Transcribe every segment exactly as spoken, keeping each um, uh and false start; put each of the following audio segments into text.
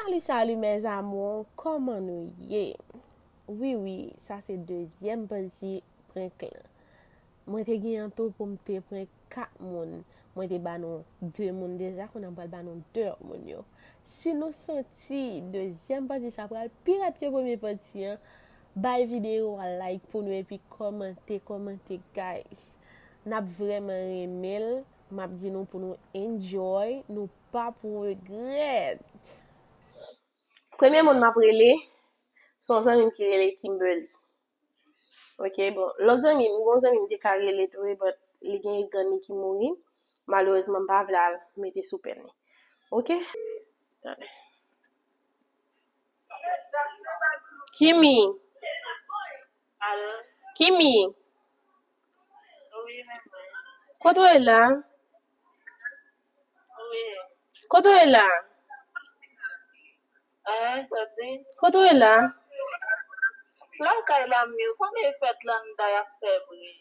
Salut, salut mes amours, kòman nou ye? Wi, wi, sa se dezyèm pati prank lan. Mwen te gen an tou pou m te prank kat moun. Mwen te ba nou de moun deja, kounye a m pral ba nou de lòt moun yo. Si nou santi dezyèm pati sa pral pi rèd ke premye pati an, bay videyo a like pou nou epi kòmante, kòmante, guys. N ap vrèman renmen l. M ap di nou pou nou enjoy, nou p ap regrèt. Premye moun m ap rele, se yon zanmi m ki rele Kimberly. Ok, bon, lòt zanmi m, gon zanmi m te ka rele tou, wi, but li gen grann li ki mouri. Malerezman, m pa vle al mete sou pèn li. Ok? Tande. Kimi. Alo. Kimi. Wi, men mwen. Kote w ye la? Wi. Kote w ye la? Hein, sa di? Kote w ye la? Lakay la m ye. Konnen fèt la m ta y ap fè bri.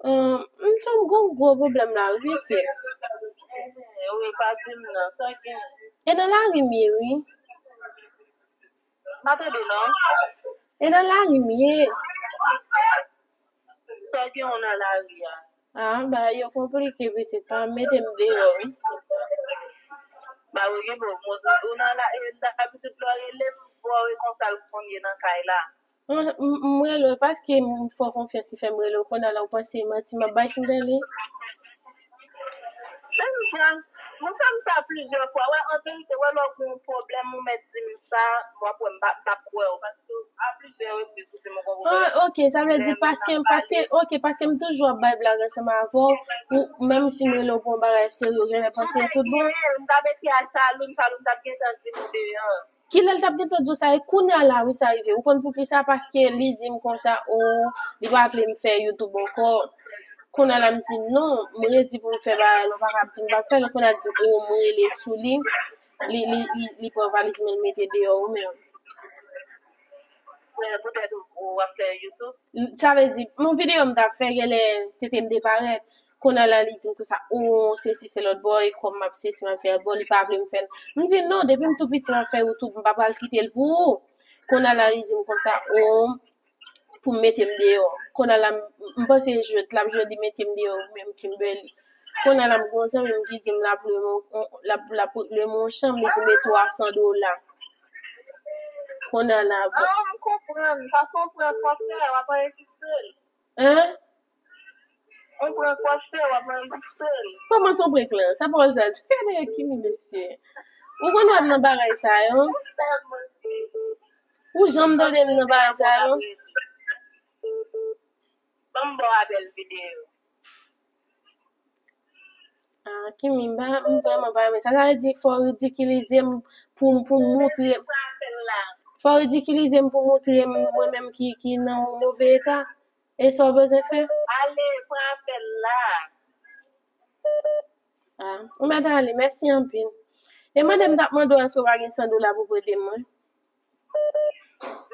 Ahn, m sanm gon gwo pwoblèm la, wi, pitit. Wi, pa di m non, sa gen? E nan lari m ye, wi. M pa tande non. E nan lari m ye. Sa gen w nan lari a? Ah, bagay yo konplike, pitit, pa mete m deyò, wi. Ba wi, bon, mwen, ou nan la, e, dabitid lè w rele m, bò, e konsa l konn ye nan kay la. Mwen, m, m rele w paske m fè w konfyans, li fè m rele w. Kounye a la, ou panse manti m ap bay Kimberly? Menm jan, nou fè m sa plizyè fwa. Wè, an verite, wè, lè w gen yon pwoblèm, ou mèt di m sa, w ap wè m p ap, p ap kwè w. Paske a plizyè repriz, ou di m ou gen yon pwoblèm. Ah, ok, sa vle di paske, paske, ok, paske m toujou ap bay blag ansanm avè w, ou, menm si m rele w pou yon bagay serye, ou genlè panse tout bon. M ta mete a Shalou, Shalou t ap gentan di m deyò. Kilè l t ap gentan di w sa? E kounye a la, wi, sa rive. Ou konn poukisa? Paske li di m konsa, o, li pa vle m fè YouTube ankò. Kounye a la, m di non, m redi pou m fè bagay la, ou pa ka ap di m p ap fè l. Kounye a l di, o, m rele sou li, li, li, li, li pran valiz mwen, l mete deyò ou menm. Poutèt ou, ou ap fè YouTube? Sa vle di, yon videyo m t ap fè, genlè tete m te parèt. Kounye a la, li di m konsa, o, sesi, se lòt bò, e kòm m ap sesi, m ap sesi, bon, li pa vle m fè l. M di, non, depi m tou piti, m ap fè YouTube, m pa pral kite l pou ou. Kounye a la, li di m konsa, o, pou m mete m deyò. Kounye a la, m, m panse jwèt, l ap jwe, li mete m deyò, ou menm Kimberly. Kounye a la, m gon zanmi m ki di m l ap lwe m, l ap, l ap lwe m yon chanm, li di m e twa san dola. Kounye a la, bon. Ah, m konprann. Fason pran kòfè, w ap anrejistre l. Hein? Ou pran kòfè, w ap anrejistre l. Kòman se yon prank lan? Sa pawòl sa di? Gade Kimi, mesye. Ou konn w ap nan bagay sa yo? Ou janm tande m nan bagay sa yo? Ban m ba w apèl videyo. Ah, Kimi, m pa, m vrèman pa renmen sa. Sa vle di fò w ridikilize m pou, pou m moutre. Fò w ridikilize m pou moutre m mwen menm ki, ki nan yon move eta. E sa w bezwen fè? Ale, pran apèl la. Ah, ou mèt ale, mèsi anpil. E mande m t ap mande w èske w pa gen san dola pou prete m, wi.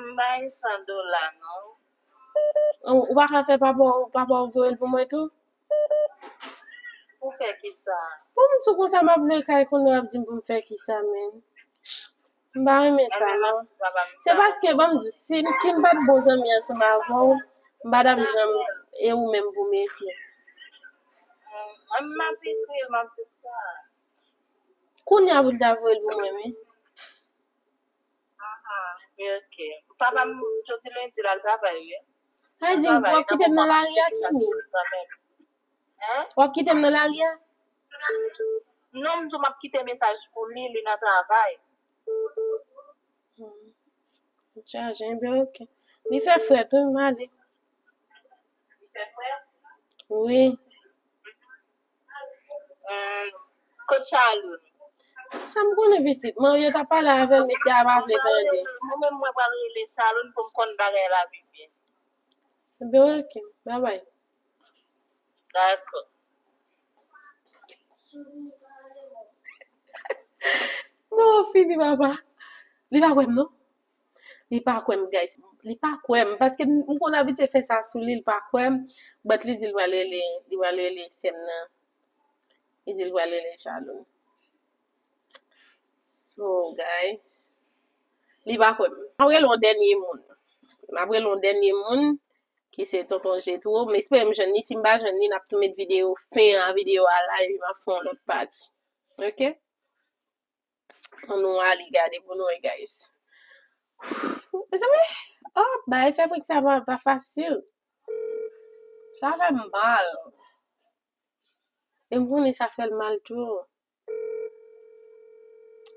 M pa gen san dola, non. Ou, ou pa ka fè papa w, papa w voye l pou mwen tou? Pou fè kisa? Pou m sou konsa m ap lwe kay kounye w ap di m pou m fè kisa, menm. M pa renmen sa, non. Se paske, ban m di, si, si m pa t bon zanmi ansanm avè w, m pa t ap janm e ou menm pou m ekri. M ap ekri, m ap di sa. Kounye a pou l ta voye l pou mwen, wi. Aha, wi, ok. Papa m, jodi lendi, l al travay, wi. Sa vle di, w ap kite m nan lari a, Kimi? Hein? W ap kite m nan lari a? Non, m di w m ap kite mesaj pou li, li nan travay. Hmm. Li chaje, enben, ok. Li fè frèt, wi, m ale. Li fè frèt? Wi. Hmm. Kot Charlotte? Sa m konnen, pitit. Mwen, yo t ap pale avè l, mesye a pa vle tande. Mwen menm, mwen pral rele Charlotte pou m konn bagay la pi byen. Enben, ok. Babay. Dakò. Non, fini, papa. Li pa kwè m, non. Li pa kwè m, guys. Li pa kwè m. Paske m, m konn abitye fè sa sou li, li pa kwè m. But li di l pral rele, li pral rele sè m nan. Li di l pral rele Shalom. Oh, guys. Li pa kwè m. M ap rele yon dènye moun. M ap rele yon dènye moun ki se Tonton Jetro. M espere m jwenn li. Si m pa jwenn li, n ap tou met videyo fen a videyo a la epi m ap fè yon lòt pati. Ok? Ann nou ale gade pou nou wè, guys. Mezanmi, oh, bay fè prank sa pa, pa fasil. Sa fè m mal. E m konnen sa fè l mal tou.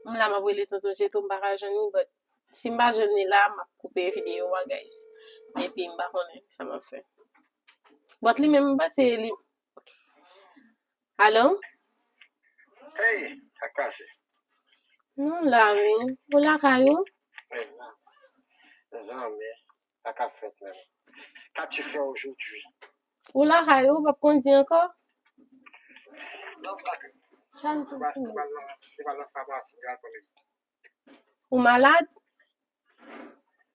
M la m ap rele Tonton Jetro, m pa ka jwenn li, but si m pa jwenn li la, m ap koupe videyo a, guys. Epi m pa konnen sa m ap fè. But li menm, m panse li. Alo? Hey, Akache. Nou la, wi. Ou lakay ou? Mezanmi. Mezanmi. Sa k ap fèt menm? Qu'as-tu fait aujourd'hui? Ou lakay ou, ou p ap kondi ankò? Non, m pa. Chan tou ti mèt. Se pa nan famasi, la konn. Ou malad?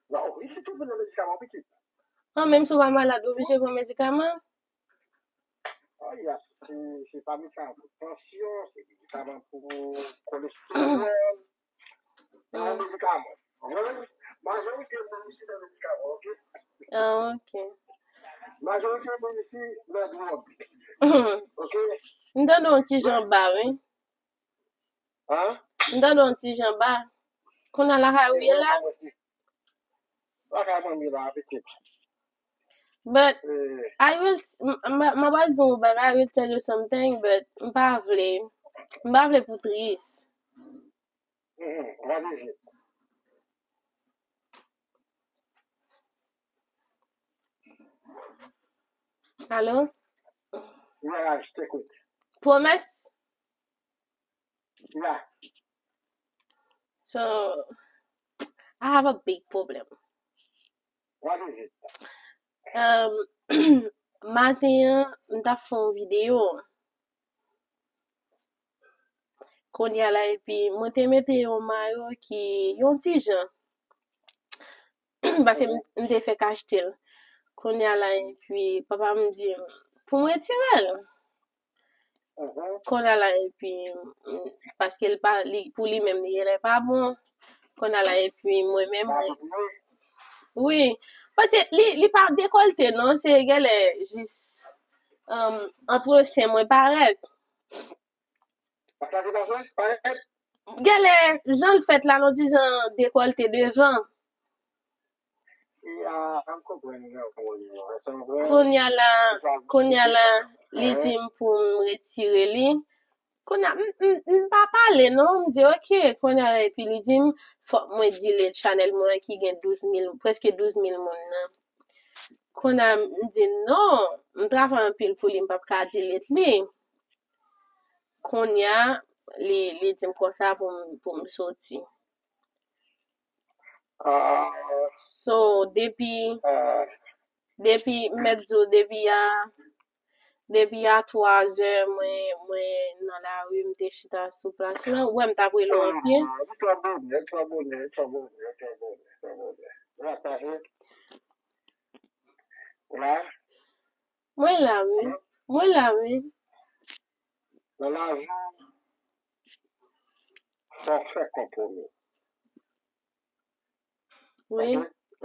Non, wi, se tou pou nan medikaman, pitit. An, menm si w pa malad, ou oblije pran medikaman? Oh, yes, se, se pa medikaman pou tansyon, se medikaman pou kolestewòl. Nan medikaman. Konprann? Majorite moun isi nan medikaman, ok? Ah, ok. Majorite moun isi nan dwòg. Ok? M tande yon ti jan ba, wi. Hein? M tande yon ti jan ba. Kounye a lakay ou ye la? Lakay mwen m ye la, pitit. But I will, m, m, m ap di yon bagay, I will tell you something, but m pa vle, m pa vle pou tris. Mm-mm, what is it? Alo? Yeah, je t'écoute. Pwomès? Yeah. So, I have a big problem. What is it? Um, maten an, m t ap fè yon videyo. Kounye a la, epi mwen te mete yon mayo ki yon ti jan. Paske m, m te fèk achte l. Kounye a la, epi papa m di m pou m retire l. Kounye a la, epi, mm, paske l pa, li, pou li menm, li genlè pa bon. Kounye a la, epi mwen menm, wi. Paske li, li pa dekòlte, non, se genlè jis, um, antre sen mwen parèt. Genlè, jan l fèt la, non, ti jan dekòlte devan. Kounye a la, kounye a la, li di m pou m retire li. Kounye a, m, m, m pa pale, non. M di, ok. Kounye a la, epi li di m, fòk mwen delete chanèl mwen ki gen douz mil, prèske douz mil moun nan. Kounye a, m di, non, m travay anpil pou li, m p ap ka delete li. Kounye a, li, li di m konsa pou m, pou m soti. So, depi, depi, m mèt di w, depi a, depi a twa zè, mwen, mwen nan lari, m te chita sou plas lan. Ou wè m t ap rele w an pye. Li twò bonè, li twò bonè, li twò bonè, li twò bonè, li twò bonè. Ou la? Mwen la, wi. Mwen la, wi. Nan lavi, fò w fè konpwomi. Wi,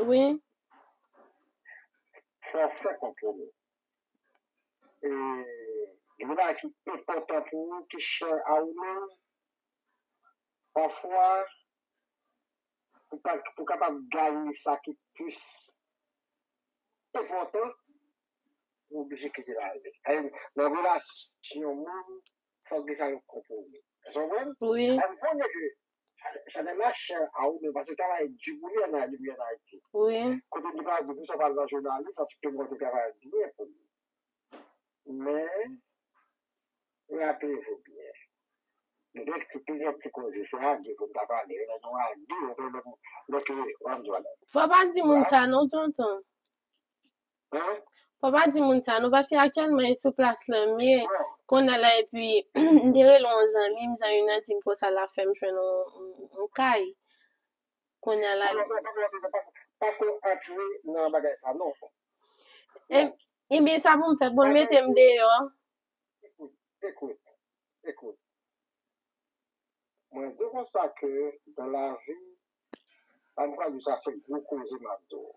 wi. Fò w fè konpwomi. E, gen bagay ki enpòtan pou ou, ki chè a ou menm, pafwa, pou pa, pou kapab gaye sa ki plis enpòtan, ou oblije kite l ale. Nan relasyon moun, fòk gen sa yo konpwomi. Èske w konprann? Wi. M konnen ke sa nan lachè a ou menm, paske w travay di pou li ann, depi ann Ayiti. Wi. Kote li pa di pou sa pral nan jounalis, paske mwen te travay byen pou li. Men, raple vou byen. Nou te ki pi gen ti koze, se agi pou n ta pale, lè nou agi, lè nou, lè ke, w ap di w alè. Fò pa di moun sa non, tonton. Hein? Fò pa di moun sa non, paske aktyèlman e sou plas lan m ye. Kounye a la, epi, m te rele yon zanmi m, zanmi m nan di m konsa l ap fè m jwenn yon, yon, yon kay. Kounye a la. Non, non, non, non, non, pa, pa ko antre nan bagay sa, non. E, ebyen, sa pou m fè, pou l mete m deyò. Ekout, ekout, ekout. Mwen di konsa ke dans la vie, pa m pral di sa se gwo koze m ap di w.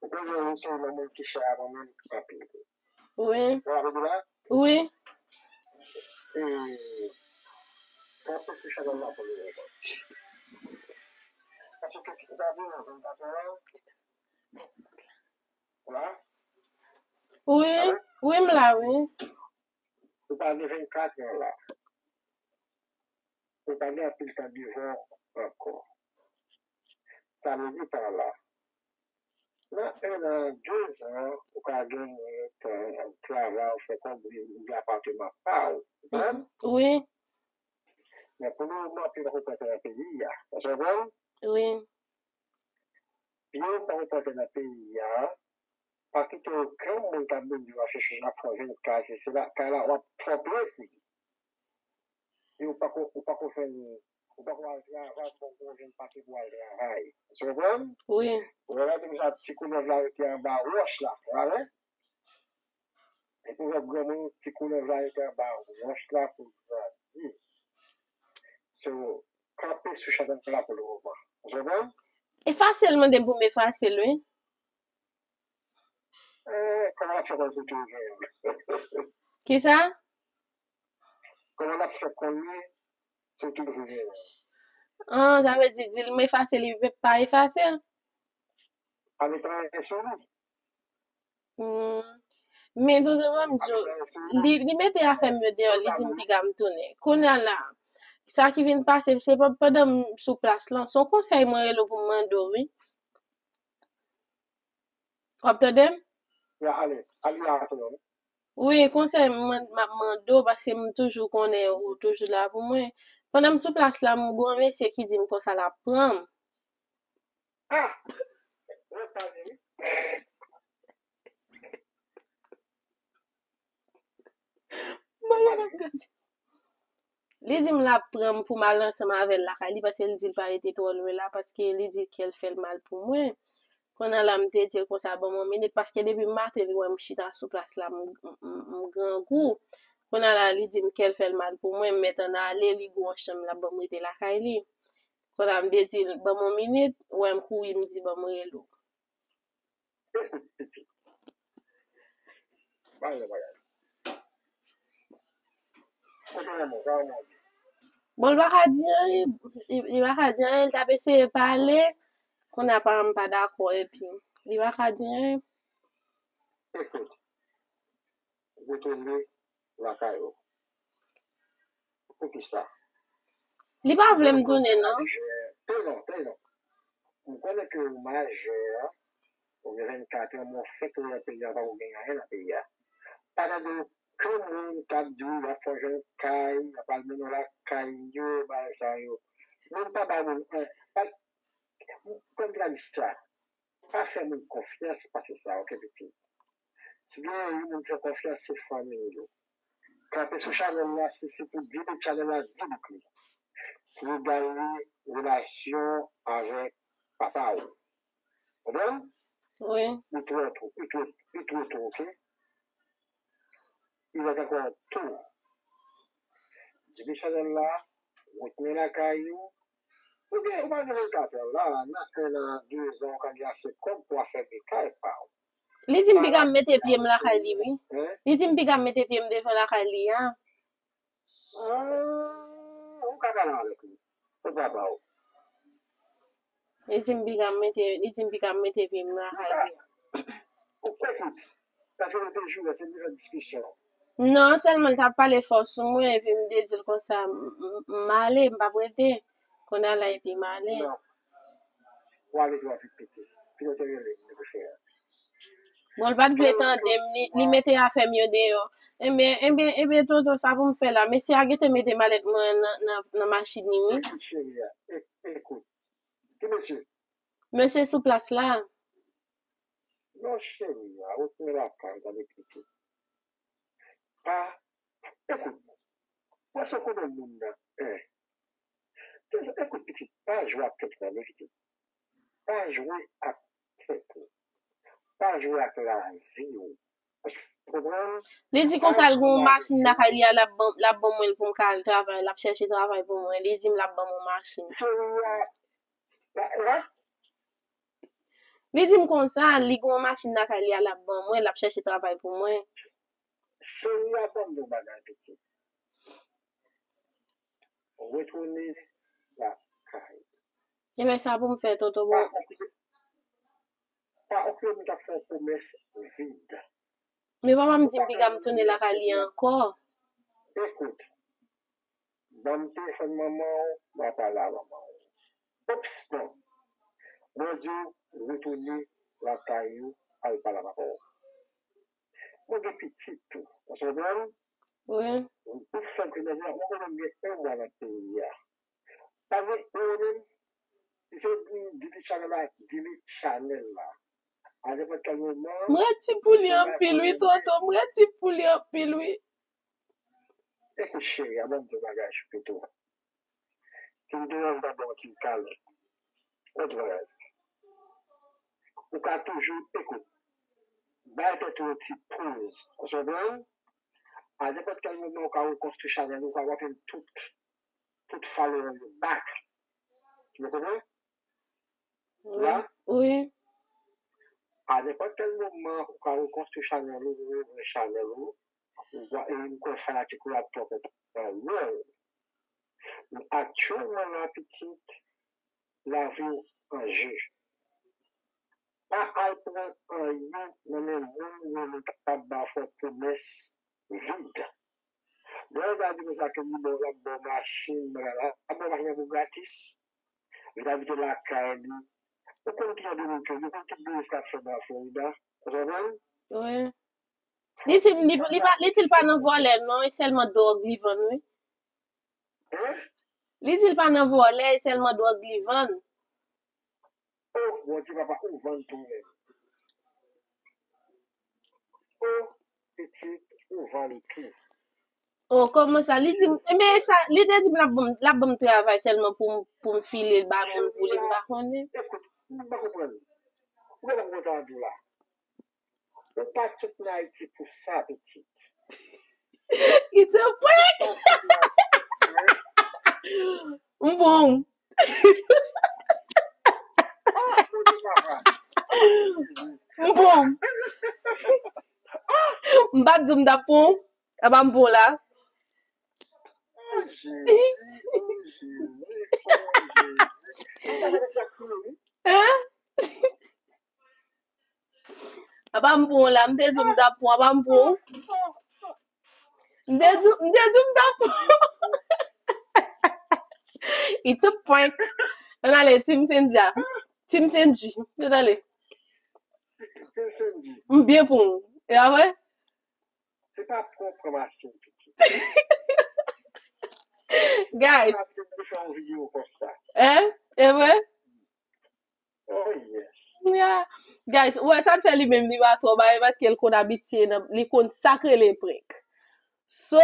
Ou konnen yon seri nan moun ki chè a mwen menm anpil. Wi. Ou ap la? Wi. E, kanpe sou chanèl la pou nou wè. Paske ki ta di nan vennkat an, la? Wi, wi, m la, wi. Ou pa gen vennkat an la. Ou pa gen anpil tan devan w ankò. Sa vle di pa la, nan en an, de zan, ou ka genyen tan travay, ou fè kòb, ou gen, ou gen apatman pa w. Ou konprann? Wi. Men pou le moman, anpil poko pran tè nan peyi a. Ou konprann? Wi. Byen w pa repote nan peyi a, pa kite okenn moun k ap vin di w ap chèche ap fè vennkat, se la, kay la, w ap fè plen pou li. E ou pako, ou pako fè, ou pako al travay, ou pako jwenn papye pou al travay. Ou konprann? Wi. Ou wè la, depi sa, ti koulèv la rete anba wòch la, ou wè? Epi w wè granmoun, ti koulèv la rete anba wòch la pou l grandi. So, kanpe sou chanèl la pou le moman. Ou konprann? Efase l, mande m pou m efase l, wi. Eh, kòman n ap fè konn si w toujou genyen l? Kisa? Kòman n ap fè konnen si w toujou genyen l? Ah, sa vle di, di l m efase l, li pa efase l? Pa met anyen sou li. Hmm. Men tonton, ban m di w, li, li mete afè m yo deyò, li di m piga m tounen. Kounye a la, sa ki vin pase, se pa pandan m sou plas lan, se yon konsèy mwen rele w pou m mande w, wi. W ap tande m? Ya, ale, ale la, tonton. Wi, konsèy mwen, m ap mande w, paske m toujou konnen ou toujou la pou mwen. Pandan m sou plas la, m gon mesye ki di m konsa l ap pran m. Ah! Mwen pa vle, wi. Malad ap gade. Li di m l ap pran m pou m al ansanm avè l lakay li, paske li di l pa rete twò lwen la, paske li di kè l fè l mal pou mwen. Kounye a la, m te di l konsa, ban m yon minit, paske depi maten, li wè m chita sou plas la, m, m, m, m grangou. Kounye a la, li di m kè l fè l mal pou mwen, m mèt ann ale, li gon chanm, l ap ban m rete lakay li. Kounye a, m te di l, ban m yon minit, wè m kouri, m di, ban m rele w. Ekout, pitit. Bagay la, bagay. Kote manman w? Sa manman w di? Bon, li pa ka di anyen, li, li pa ka di anyen, li t ap eseye pale, kounye a paran m pa dakò, epi li pa ka di anyen. Ekout, retounen lakay ou. Poukisa? Li pa vle m tounen, non. Tèlman, tèlman. M konnen ke ou majè, ou gen vennkat an, men w fèk nan peyi a, pa ou gen anyen nan peyi a. Pa tande okenn moun k ap di w y ap fè w jwenn kay, y ap al mennen w lakay yo, bagay sa yo. Moun pa bay moun anyen. Pa, kòm m ta di sa, pa fè moun konfyans pase sa, oke, pitit? Si gen yon moun fè konfyans, se fanmi yo. Kanpe sou chanèl la, si se pou di bout chanèl la, di bout li. Pou yo gaye relasyon avèk papa w. Konprann? Wi. Li twò tou, li twò, li twò tou, oke? Li rete ankò tou. Di bout chanèl la, retounen lakay ou. Ou gen, ou pa gen vennkat an la, nan en an, de zan, ou ka gen ase kòb pou w fè de kay pa w. Li di m piga m mete pye m lakay li, wi. Li di m piga m mete pye m devan lakay li a. Ah, ou ka pale avèk li. Ou papa w. Li di m piga m mete, li di m piga m mete pye m lakay li a. Ou pèdi. Paske nou te joure, se li fè diskisyon. Non, sèlman l t ap pale fò sou mwen, epi m te di l konsa, m, m, m ale, m p ap rete. Kounye a la, epi m ale. Non. Ou ale twò vit, pitit. Pitit te rele m de preferans. Bon, l pa t vle tande m, li, li mete afè m yo deyò. Enben, enben, enben, tonton, sa pou m fè la? Mesye a gentan mete malèt mwen nan, nan, nan machin li, wi. Ekout, cheri a, e-, ekout. Ki mesye? Mesye sou plas la. Non, cheri a, retounen lakay, tande pitit. Pa, ekout, wè sa w konnen moun nan, en. Ekout, pitit, pa jwe ak tèt ou, tande, pitit. Pa jwe ak tèt ou. Pa jwe ak lavi w. Konprann? Li di konsa l gen yon machin lakay li a, l ap ban, l ap ban mwen l pou m ka al travay, l ap chèche travay pou mwen. Li di m l ap ban m yon machin. Cheri a, la, la, Li di m konsa, li gen yon machin lakay li a, l ap ban mwen, l ap chèche travay pou mwen. Cheri a, ban m yon bagay, pitit. Retounen lakay. Ebyen, sa pou m fè, tonton. Pa okipe, pa okipe m t ap fè yon pwomès vid. Men papa m di m piga m tounen lakay li ankò. Ekout, ban m telefòn manman w, m a pale a manman w. Ops, non. Mwen di w, retounen lakay ou, al pale a papa w. Mwen gen pitit tou. Ou konprann? Wi. Ou santi nan mwen konnen m gen yon mwa nan peyi a. Pa gen ou menm, si se di, di li chanèl la, di li chanèl la. A nenpòt kèl moman, m redi pou li anpil, wi, tonton. M redi pou li anpil, wi. Ekout, cheri, a ban m di w bagay pito. Si m te wè m ta ba w ti kalòt. Lòt bagay. Ou ka toujou, ekout, bay tèt ou yon ti poz. Ou konprann? A nenpòt kèl moman, ou ka rekonstwi chanèl ou, ou ka wafin tout, tout follower yo back. Ou konprann? Wi, la? Wi. A nenpòt kèl moman, ou ka rekonstwi chanèl ou, ou revre chanèl ou. Ou va, e m kwè fanatik ou ap twò konprann. Men aktyèlman la, pitit, lavi w an je. Pa al pran anyen nan men moun ou renmen k ap ba w fè pwomès vid. Lè yo ta di konsa ke li ba w, l ap ba w machin, bagay la, l ap ba w machin nan pou gratis. Li t abite lakay li. Ou konn ki jan de moun ke li, ou konn ki biznis l ap fè nan Florida. Ou konprann? Wi. Li di, li, li pa, li di l pa nan vòlè, non, e sèlman dwòg li vann, wi. Hein? Li di l pa nan vòlè, e sèlman dwòg li vann. Oh, Bondye papa, ou vann tou menm. Oh, pitit, ou vann tou. Oh, kòman sa? Li di m, men sa, li te di m l ap ban m, l ap ban m travay sèlman pou m, pou m file l ba moun pou li, m pa konnen. Ekout, m pa konprann. Ou gentan kontan an di w la. Ou pa t sot nan Ayiti pou sa, pitit. It's a prank! M bon. M bon. M pa t di w m t ap pran w. Apa m pran w la? Oh, Jezi, oh, Jezi, oh, Jezi. Hein? Apa m pran w la? M te di w m t ap pran w, apa m pran w? M te di, m te di w m t ap pran w. It's a prank. Ann ale, Team Cynthia. Team Cynthia. Ann ale. Team Cynthia. M byen pran w. E apre? Se pa pran pran machin, pitit. Guys. Ou pa te vle fè yon videyo konsa. Hein? E vre? Oh, yes. Yeah. Guys, ou wè sa k fè li menm li pa twò bay, paske l konn abitye nan, li konn sa k rele prank. So,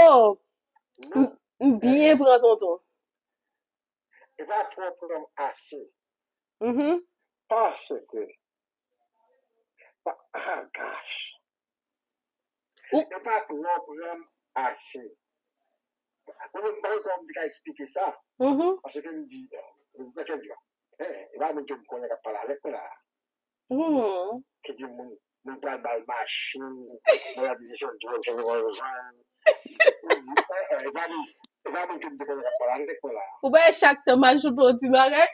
m, m byen pran tonton. E pa twò pran m ase. Mhm. Paske, pa, ah, gosh. Ou e pa twò pran m ase. Mwen menm, m pa konn kòman m te ka eksplike sa. Mhm. Paske m di, eh, nan kèl jan? Eh, e pa moun ke m konnen k ap pale avèk mwen la. Mhm. Ki di moun, moun pral ba l machin, moun ap di se dwòg, se revolvè. M di, eh, eh, e pa moun, e pa moun ke m te konnen k ap pale avèk mwen la. Ou pa wè chak tan m al choute yon ti bagay?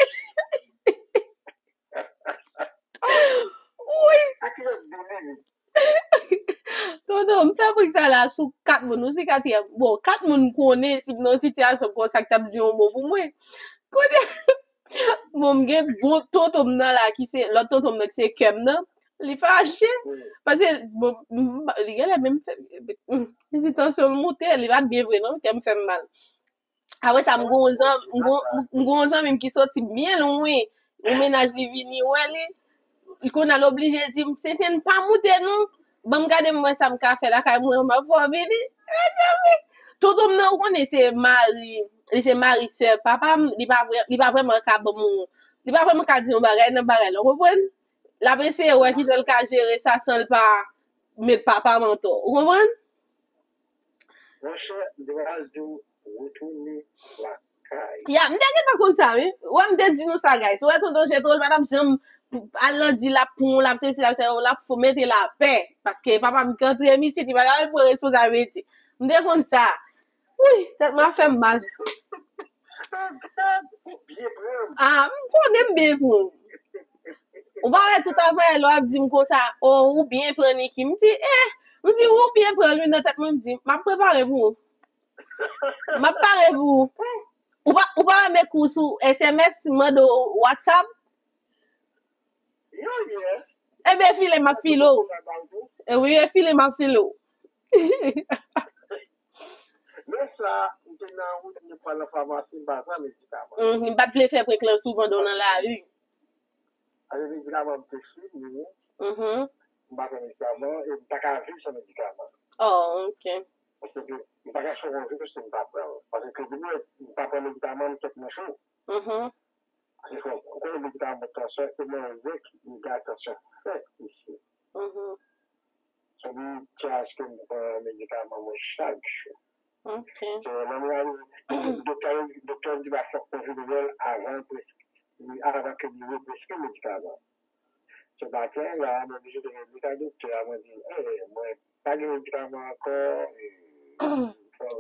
Wi. Tonton, m fè prank sa la sou kat moun. Ou se katriyèm. Bon, kat moun m konnen, si m nan yon sitiyasyon konsa k t ap di yon mo pou mwen. Kote, bon, m gen bon tonton m nan la ki se, lòt tonton m nan ki se kè m nan. Li fache. Paske, bon, m, li genlè menm fè, li di tansyon l moute, li pa t byen vre non, kè m fè m mal. Apre sa, m gon zan-, m gon, m gon zanmi m ki soti byen lwen. Yon mennaj li vini wè li. Kounye a l oblije di m, "Sensèn, pa moute non. Ban m gade m wè sa m ka fè lakay mwen, m ap fè w vini." Mezanmi. Tonton m nan, ou konnen se mari, li se mari sè papa m, li pa vrè, li pa vrèman ka ban m yon, li pa vrèman ka di yon bagay nan bagay la, ou konprann? L ap eseye wè kijan l ka jere sa san l pa met papa m atò. Ou konprann? Monchè, m te pral di w retounen lakay. Ya, m te gentan konn sa, wi. Wè, m te di nou sa, guys. Wè, tonton Jètwo, l pa t ap janm al nan di l ap pran, l ap sesi, l ap sesi, l ap fo mete lapè. Paske papa m ki antre m isit, li pa t ap pran responsablite. M te konn sa. Wi, tèt mwen ap fè m mal. Ah, m konnen m byen pran. Ou pa wè tout afè lè w ap di m konsa, oh, ou byen pran Niki. M di, eh, m di, ou byen pran li nan tèt mwen, m di, m ap prepare pou ou. M ap pare pou ou. Ou pa, ou pa renmen kou sou S M S, mande w WhatsApp? Yo, yes. Ebyen, file, m ap file w. E wi, e file, m ap file w. Lè sa, m te nan wout, m pral nan famasi, m pa pran medikaman. Mhm, m pa t vle fè prank lan sou pandan w nan lari. Avèk medikaman m te fini, mhm, m pa pran medikaman, e m pa ka viv san medikaman. Oh, ok. Paske m pa ka fè yon jou si m pa pran l. Paske depi m pa pran medikaman, m tèt mwen cho. Mhm. Paske fò, ou konnen medikaman pou tansyon, e mwen wè ki dega tansyon fè isi. Mhm. Se yon ti achte m pran medikaman mwen chak jou. Ok. So, lè m rive, doktè, doktè di ba fòk mwen vin wè l avan l preskri, avan ke li represkri medikaman. So, maten la, mwen oblije te rele ka doktè a, mwen di, eh, mwen pa gen medikaman ankò, eh, fò,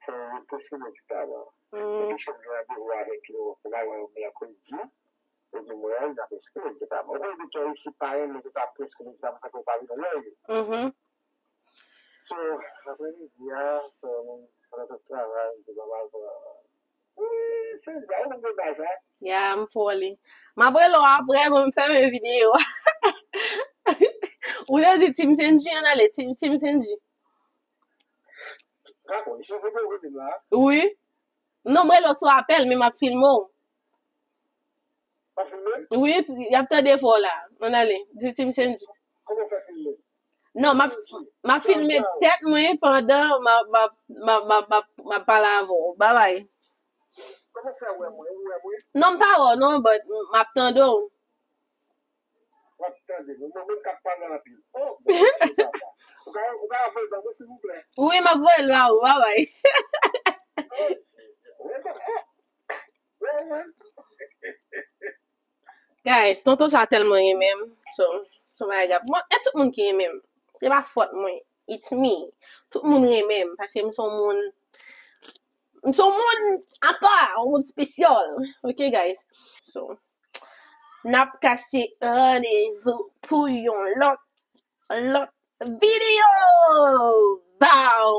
fò represkri medikaman. Depi chèf gen randevou avèk yo, pou m al wè yo mèkredi, yo di mwen, y ap preskri medikaman. Ou konnen doktè isi pa renmen ke ta preskri medikaman san ke w pa vin wè yo. Mhm. So, apremidi a, so, mwen, pandan tout travay, m te ba m al pran. Wi, se bra, ou konn bagay sa. Ya, m fò li. M ap rele w apre pou m fèmen videyo a. Ou te di Team Senji, ann ale, Team, Team Senji. Dakò, li se videyo ou rele m la? Wi. Non, m rele w sou apèl, men m ap filme w. W ap filme? Wi, y ap tande vwa w la. Ann ale, di Team Senji. Kòman w fè filme? Non, m ap, m ap filme tèt mwen pandan m ap, m ap, m ap, m ap, m ap, m ap pale avè w. Babay. Kòman w fè wè mwen? Ou wè mwen? Non, m pa wè w, non, but m ap tande w. W ap tande m. Mwen menm k ap pale anpil. Oh, bon, ok, papa. Ou ka, ou ka voye l ban mwen, silvouplè? Wi, m ap voye l ba ou. Babay. Oh, oh, oh. Guys, tonton sa tèlman renmen m. So, so bagay grap. Bon, e tout moun ki renmen m. Se pa fòt mwen. It's me. Tout moun renmen m. Paske m se yon moun, m se yon moun apa, yon moun espesyal. Ok, guys? So, n ap kase randevou pou yon lòt, lòt videyo. Bow!